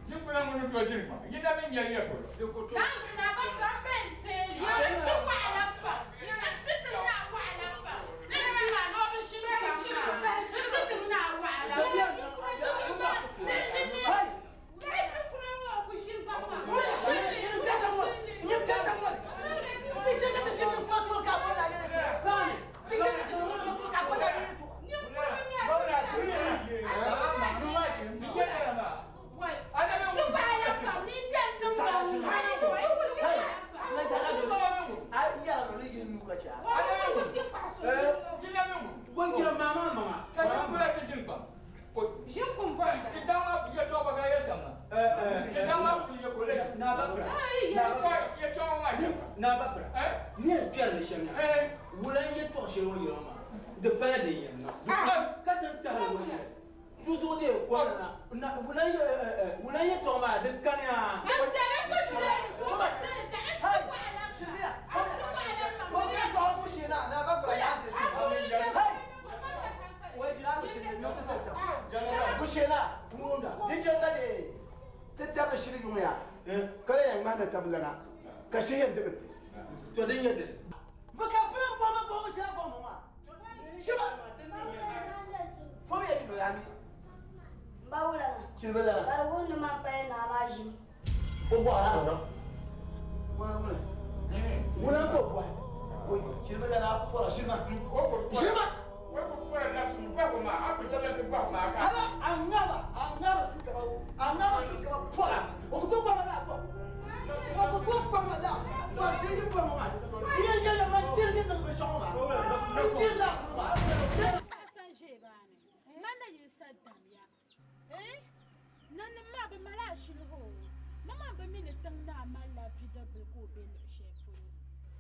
Ʒinkuna ŋuni n-tooi ʒini kpaŋ? Yi na mi nyari ya polo. Naa zuɣu naa ba ka m be n-teei li. N ti waɣila pam. N ti ti naa waɣila pam. N ti maa ni o bi ʒini kpaŋ maa. N ti ti naa waɣila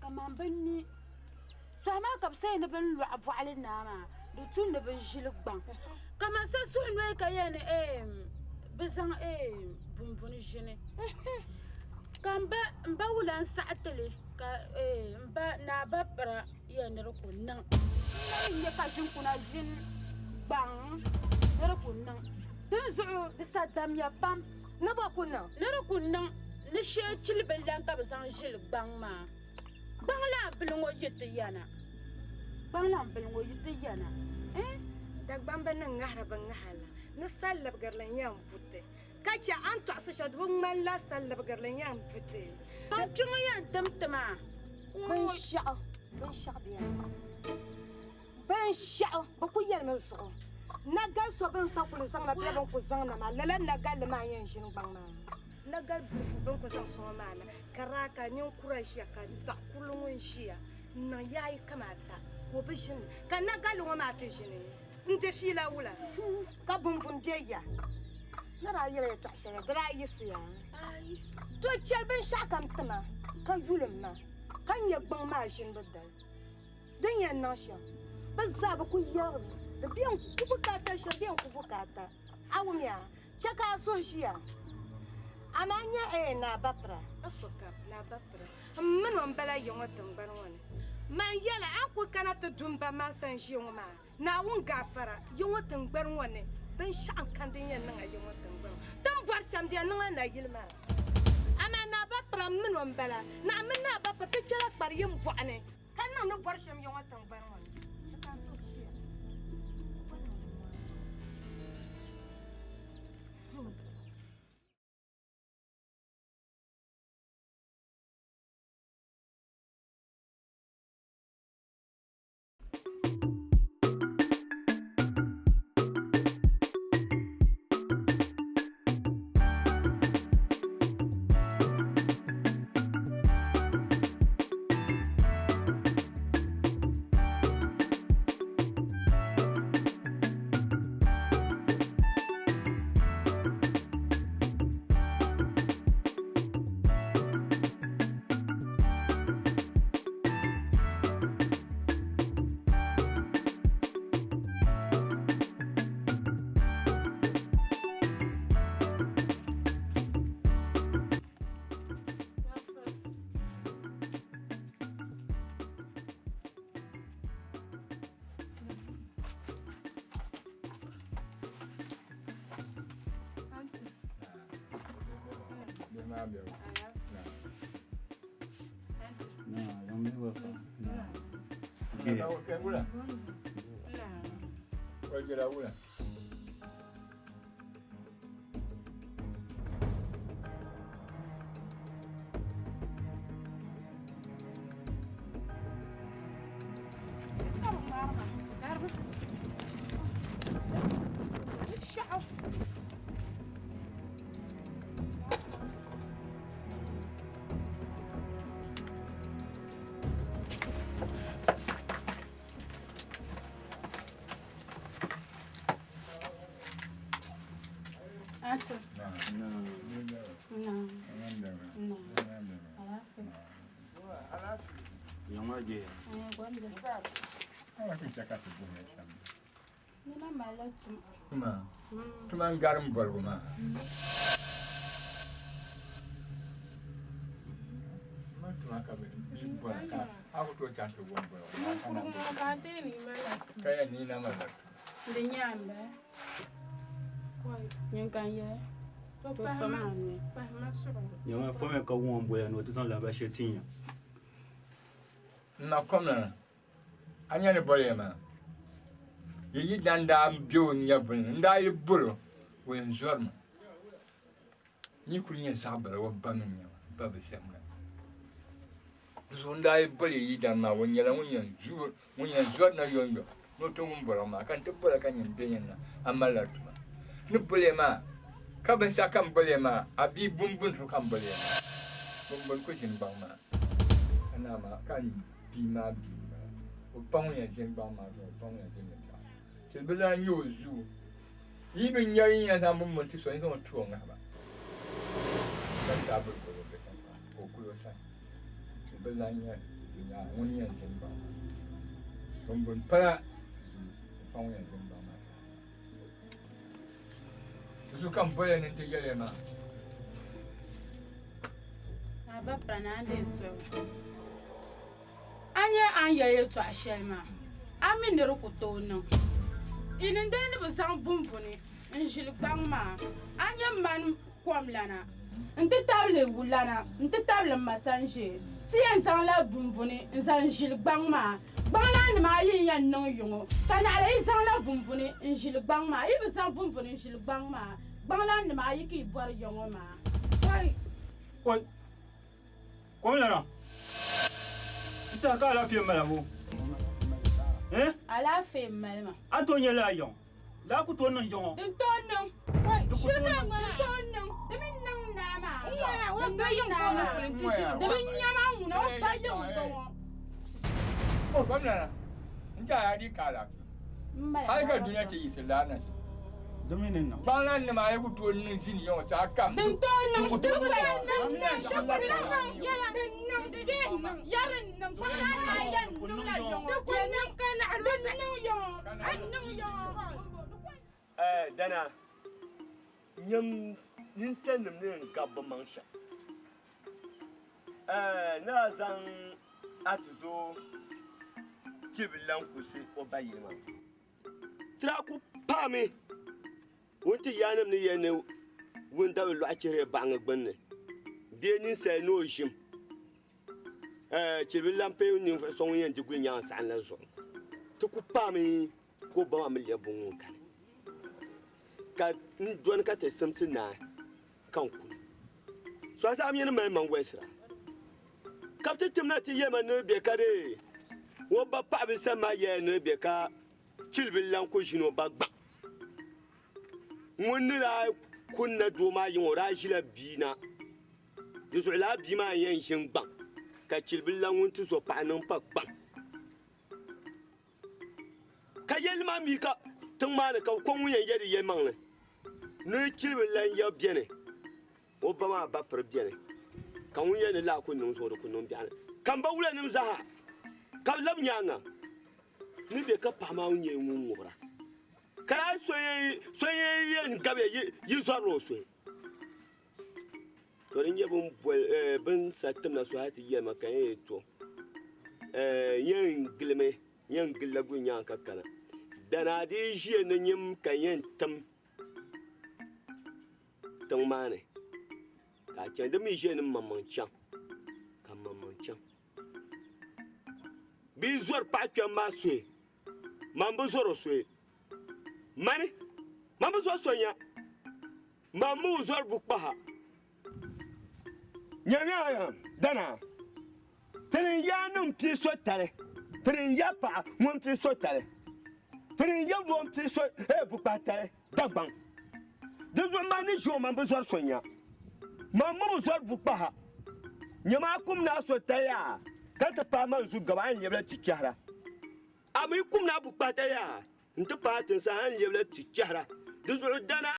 Kaman bɛ ni sɔhi maa ka bɛ sayi ni bɛ ni lɔɣi bɔɣili naa maa di tu ni bɛ ʒili gbaŋ kaman so suhu noli ka yɛli ni bɛ zaŋ bumbuni ʒini ka m ba wula n-saɣi ti li ka m ba naa ba pira yɛli ni di ku niŋ. N nya ka ʒinkuna ʒini gbaŋ ni di ku niŋ. Dinzuɣu di sa damya pam. Ni bɔ ku niŋ? Ni di ku niŋ ni shee chili bi lan ka bɛ zaŋ ʒili gbaŋ maa. Gbaŋ lan bili ŋɔ yi ti ya na. Gbaŋ lan bili ŋɔ yi ti ya na. Eh? Dagbamba ni ŋahiri bɛ ŋaha la ni salibigirili n-yɛn buti, ka chɛ a ni tɔɣisi shɛli di bi ŋmanila salibigirili n-yɛn buti. Gbaŋ kpiŋ yɛn tim ti maa. Binshɛɣu, binshɛɣu beni. Binshɛɣu bɛ ku yɛlimi zuɣu. Nagali so bɛ ni sa kuli zaŋ na bee bɛ ni ku zaŋ na maa, lala nagalli maa n-yɛn ʒini gbaŋ maa. Nagali bilifu bɛ ni ku zaŋ sɔŋ maa na, ka daa ka ninkura ʒiya ka zaɣ kurili ŋun ʒiya n-niŋ yaayi kaman ata ka o bi ʒini ka nagalli ŋɔ maa ti ʒini n-di fiila wula ka bumbuni be ya. Ni daa yɛla yɛtɔɣ shɛli di daa yiɣisiya. To chɛli binshɛɣukam ti ma ka yuli ma ka nya gbaŋ maa ʒinibu dali. Din yɛn niŋ shɛm, bɛ zaa bɛ ku yɛrigimi, di bɛ n-ku bukaata shɛli bɛ n-ku bukaata. A wumya? Chɛ ka a suhu ʒiya. Amaa n nya ɛɛ Naa Bapira, a sokam, Naa Bapira, m min o m-bala ya ŋɔ tiŋgbani ŋɔ ni. Man yɛli a ni ku kana ti du m ba maa sani ʒiya ŋɔ maa, Naawuni gaafara ya ŋɔ tiŋgbani ŋɔ ni, binshɛɣu n-kani din yɛn niŋ a ya ŋɔ tiŋgbani ŋɔ. Ti ni bɔri shɛm di yɛn niŋla nayili maa. Amaa Naa Bapira m min o m-bala. Naɣ mini Naa Bapira ti kpɛla kpari yim bɔɣu ni. Ka niŋ ni bɔri shɛm ya ŋɔ tiŋgbani ŋɔ ni, chɛ ka a suhu ʒiya. O gba niŋ di maa. Tuma n-garim boligu maa. Tuma ka bɛ bɔra ka a ku tooi chaŋ ti wum boligu maa ka na ka yɛn ni na malila tuma. Di nyaanga nyin ka n yɛli to so maa n nyɛ. Nyama fomya ka wum o ni boya ni o ti zaŋ lahabali shɛli tin ya. N ma komlana, a nya ni boli ya maa? Yi yi dan daa be o nyɛvuli ni, n daa yi bol o, o yɛn zɔri mi. N yi kul nyɛ zaɣ bila, o ba mi n-nyɛ ma, m ba bi zɛmda. Di zuɣu n daa yi boli yi yidan maa, o nyɛla ŋun yɛn zɔri na yomyom ni o ti wum boligu maa, ka n ti bol a ka nyin be yɛn na, a malila tuma. N ni boli ya maa, ka binshɛɣu ka m boli ya maa, a bia bumbuni so ka m boli ya maa. Bumbuni ku ʒini gbaŋ maa, ka naa maa, ka n bia maa bia m-bala. O pa ŋun yɛn ʒini gbaŋ maa zuɣu, o pa ŋun yɛn ʒini biɛɣu. Chɛ bɛ lan nya o zuu. Yi bi nya yi ni yɛn zaŋ bumbuni ti so, yi zaŋ o ti o ŋahiba. Ka ti a biri kol o bɛ tiŋ maa, ka o kul o sani. Chɛ bɛ lan nya zinyaɣa ŋun yɛn ʒini gbaŋ maa. Bumbuni pala zuu, o pa ŋun yɛn ʒini gbaŋ maa saha maa. Di zuɣu ka m boli ya ni n ti yɛli ya maa. A ba pira ni a ni deei soli. A nya a ni yɛli yɛtɔɣ shɛli maa, a mi ni di ku tooi niŋ. Yi ni dee ni bɛ zaŋ bumbuni N-ʒili gbaŋ maa, a nyɛ mani komlana nti tabili wulana nti tabili m ma Sanʒee. Ti yɛn zaŋla bumbuni n-zaŋ ʒili gbaŋ maa. Gbaŋlaannima ayi n-yɛn niŋ yuŋɔ, ka naɣila yi zaŋla bumbuni n-ʒili gbaŋ maa. Yi bi zaŋ bumbuni n-ʒili gbaŋ maa, gbaŋlaannima ayi ka yi bɔri yuŋɔ maa. Oi! Oi! Komlana, n tɛha ka alaafee m-mali a bo? Eh? Alaafee m-mali ma. A ni tooi nya lala yuŋ? Laa ku tooi niŋ yiŋɔ. Din tooi niŋ. Di ku tooi niŋ. Din tooi niŋ. Di mi niŋ naa maa. Di niŋ naa maa. Di bi nya maa ŋuna o ba yiŋ m-bɔŋɔ. O Gomnana, n ti a yaa di ka alaafee. Hali ka dunia ti yiɣisi laa na zini. Di mi ni niŋ. Gbaŋlan nima ayi ku tooi niŋ zini yiŋɔ saha kam. Din tooi niŋ. Di ku tooi niŋ. Di ku niŋ. Din niŋ. Di yɛn niŋ. Ya din niŋ. Gbaŋlan nima yɛn niŋla yiŋɔ. Di ku niŋ ka naɣ di niŋ yiŋɔ. Dana, nyam ninsalinim ni yɛn gabi bɛ maŋ shɛm. Ni daa zaŋ a ti zo chibi lan kusi o ba yili maa. Ti daa ku paami ŋun ti yaannim ni yɛli ni ŋun dabi lɔɣu chihiri baɣiŋ gbinni bee ninsal ni o ʒim Chiribi lan pay ninvuɣ so ŋun yɛn di guli nyaŋ saɣim la zuɣu. Ti ku paami ka o ba maa mi lɛbi bɛ ŋun kani. Ka n dɔni ka ti simsi naai ka n kuni. So a zaa mi ni mali man wɛlisira. Ka bɛ ti tim na ti yɛli ma ni bɛ ka dee o ba paɣibil sani maa yɛli ni bɛ ka chilibil lan ku ʒini o ba gbaŋ. Ŋun ni daa kunna doo maa yiŋa o daa ʒila bia na. Di zuɣu lala bia maa n-yɛn ʒi n-gbaŋ ka chilibil la ŋun ti zo paɣa niŋ pa gbaŋ. Ka yɛlli maa mi ka tiŋ maa ni ka bɛ kɔŋ ŋun yɛn yɛ di yɛlimaŋli ni chilibil la n-ya beni, o ba maa ba piri beni, ka ŋun yɛli ni laa ku niŋ zuɣu di ku niŋ biɛɣuni. Ka m ba wulanim zaa ka bɛ lab nyaaŋa ni bɛ ka paɣa maa nyɛ ŋun ŋubira, ka daa so yɛn gabiya yi zɔrila o suhi. To di nyɛ bin boli bin sa timna so hali ti yɛli ma ka n yɛn to yɛn gilimi yɛn gilila guli nyaanga ka kana dana di yi ʒiya ni nyim ka yɛn tim tiŋ maa ni ka a chɛni di mii ʒiya ni maŋmaŋ chaŋ ka maŋmaŋ chaŋ bia zɔri paɣa kpɛm maa suhi man bi zɔri o suhi mani man bi zɔri so nya Man mi o zɔri bukpaha. Nyamiya dana, tini n-yaa niŋ pia so tali, tini n-ya paɣa ŋun pia so tali, tini n-ya doo m-pia so bukpaha tali Dagbaŋ. Di zuɣu man ni ʒi o man bi zɔri so nya. Man mi bi zɔri bukpaha. Nyama a kum ni a so tali yaa ka ti paai man zu gaba a ni lɛbila ti chɛhira. A mi kum ni a bukpaha tali yaa nti paai tinsi a ni lɛbila ti chɛhira. Di zuɣu dana.